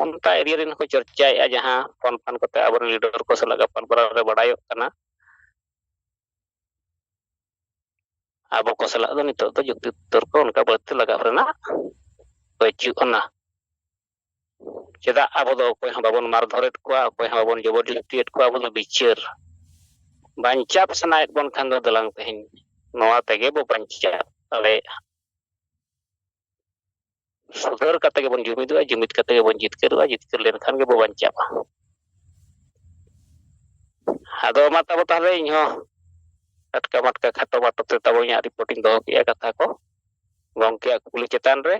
ᱚᱱᱠᱟ ᱮᱨᱤᱭᱟ ᱨᱮᱱ ᱦᱚᱸᱠᱚ ᱪᱚᱨᱪᱟᱭᱮᱫᱼᱟ, ᱡᱟᱦᱟᱸ ᱯᱷᱳᱱ ᱯᱷᱟᱱ ᱠᱚᱛᱮ ᱟᱵᱚᱨᱮᱱ ᱞᱤᱰᱟᱨ ᱠᱚ ᱥᱟᱞᱟᱜ ᱜᱟᱯᱟᱞᱢᱟᱨᱟᱣ ᱨᱮ ᱵᱟᱲᱟᱭᱚᱜ ᱠᱟᱱᱟ᱾ ᱟᱵᱚ ᱠᱚ ᱥᱟᱞᱟᱜ ᱫᱚ ᱱᱤᱛᱚᱜ ᱫᱚ ᱡᱩᱠᱛᱤ ᱛᱚᱨᱠᱚ ᱚᱱᱠᱟ ᱵᱟᱹᱲᱛᱤ ᱞᱟᱜᱟᱣ ᱨᱮᱱᱟᱜ ᱵᱟᱹᱪᱩᱜ ᱟᱱᱟ᱾ ᱪᱮᱫᱟᱜ ᱟᱵᱚ ᱫᱚ ᱚᱠᱚᱭ ᱦᱚᱸ ᱵᱟᱵᱚᱱ ᱢᱟᱨᱫᱷᱚᱨᱮᱫ ᱠᱚᱣᱟ, ᱚᱠᱚᱭ ᱦᱚᱸ ᱵᱟᱵᱚᱱ ᱡᱚᱵᱚᱨᱡᱚᱥᱴᱤᱭᱮᱫ ᱠᱚᱣᱟ? ᱟᱵᱚ ᱫᱚ ᱵᱤᱪᱟᱹᱨ ᱵᱟᱧᱪᱟᱣ ᱥᱟᱱᱟᱭᱮᱫ ᱵᱚᱱ ᱠᱷᱟᱱ ᱫᱚ ᱫᱮᱞᱟᱝ ᱛᱮᱦᱮᱧ ᱱᱚᱣᱟ ᱛᱮᱜᱮ ᱵᱚ ᱵᱟᱧᱪᱟᱣ ᱫᱟᱲᱮᱭᱟᱜᱼᱟ᱾ ᱥᱩᱫᱷᱟᱹᱨ ᱠᱟᱛᱮ ᱜᱮᱵᱚᱱ ᱡᱩᱢᱤᱫᱚᱜᱼᱟ, ᱡᱩᱢᱤᱫ ᱠᱟᱛᱮ ᱜᱮᱵᱚᱱ ᱡᱤᱛᱠᱟᱹᱨᱚᱜᱼᱟ, ᱡᱤᱛᱠᱟᱹᱨ ᱞᱮᱱᱠᱷᱟᱱ ᱜᱮᱵᱚ ᱵᱟᱧᱪᱟᱜᱼᱟ᱾ ᱟᱫᱚ ᱢᱟ ᱛᱟᱵᱚ ᱛᱟᱦᱚᱞᱮ ᱤᱧᱦᱚᱸ ᱴᱟᱴᱠᱟ ᱢᱟᱴᱠᱟ ᱠᱷᱟᱴᱚ ᱢᱟᱴᱚ ᱛᱮ ᱛᱟᱵᱚ ᱤᱧᱟᱹᱜ ᱨᱤᱯᱳᱨᱴ ᱤᱧ ᱫᱚᱦᱚ ᱠᱮᱜᱼᱟ ᱠᱟᱛᱷᱟ ᱠᱚ ᱜᱚᱢᱠᱮᱭᱟᱜ ᱠᱩᱠᱞᱤ ᱪᱮᱛᱟᱱ ᱨᱮ᱾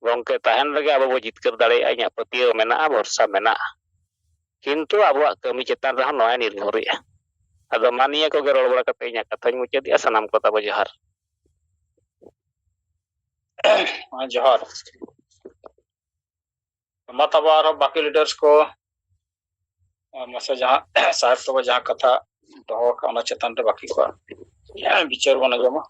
ᱜᱚᱢᱠᱮ ᱛᱟᱦᱮᱱ ᱨᱮᱜᱮ ᱟᱵᱚ ᱵᱚ ᱡᱤᱛᱠᱟᱹᱨ ᱫᱟᱲᱮᱭᱟᱜᱼᱟ, ᱤᱧᱟᱹᱜ ᱯᱟᱹᱛᱭᱟᱹᱣ ᱢᱮᱱᱟᱜᱼᱟ, ᱵᱷᱚᱨᱥᱟ ᱢᱮᱱᱟᱜᱼᱟ᱾ ᱠᱤᱱᱛᱩ ᱟᱵᱚᱣᱟᱜ ᱠᱟᱹᱢᱤ ᱪᱮᱛᱟᱱ ᱨᱮᱦᱚᱸ ᱱᱚᱣᱟᱭ ᱱᱤᱨᱵᱷᱚᱨᱮᱜᱼᱟ᱾ ᱟᱫᱚ ᱢᱟ ᱱᱤᱭᱟᱹ ᱠᱚᱜᱮ ᱨᱚᱲ ᱵᱟᱲᱟ ᱠᱟᱛᱮ ᱤᱧᱟᱹᱜ ᱠᱟᱛᱷᱟᱧ ᱢᱩᱪᱟᱹᱫᱮᱜᱼᱟ᱾ ᱥᱟᱱᱟᱢ ᱠᱚ ᱛᱟᱵᱚ ᱡᱚᱦᱟᱨ᱾ ᱡᱚᱦᱟᱨ᱾ ᱢᱟ ᱛᱟᱵᱚ ᱟᱨᱦᱚᱸ ᱵᱟᱹᱠᱤ leaders ᱠᱚ, ᱢᱟᱥᱮ ᱡᱟᱦᱟᱸ ᱥᱟᱦᱮᱵ ᱛᱟᱵᱚ ᱡᱟᱦᱟᱸ ᱠᱟᱛᱷᱟ ᱫᱚᱦᱚ ᱟᱠᱟᱫ, ᱚᱱᱟ ᱪᱮᱛᱟᱱ ᱨᱮ ᱵᱟᱹᱠᱤ ᱠᱚᱣᱟᱜ ᱵᱤᱪᱟᱹᱨ ᱵᱚᱱ ᱟᱸᱡᱚᱢᱟ᱾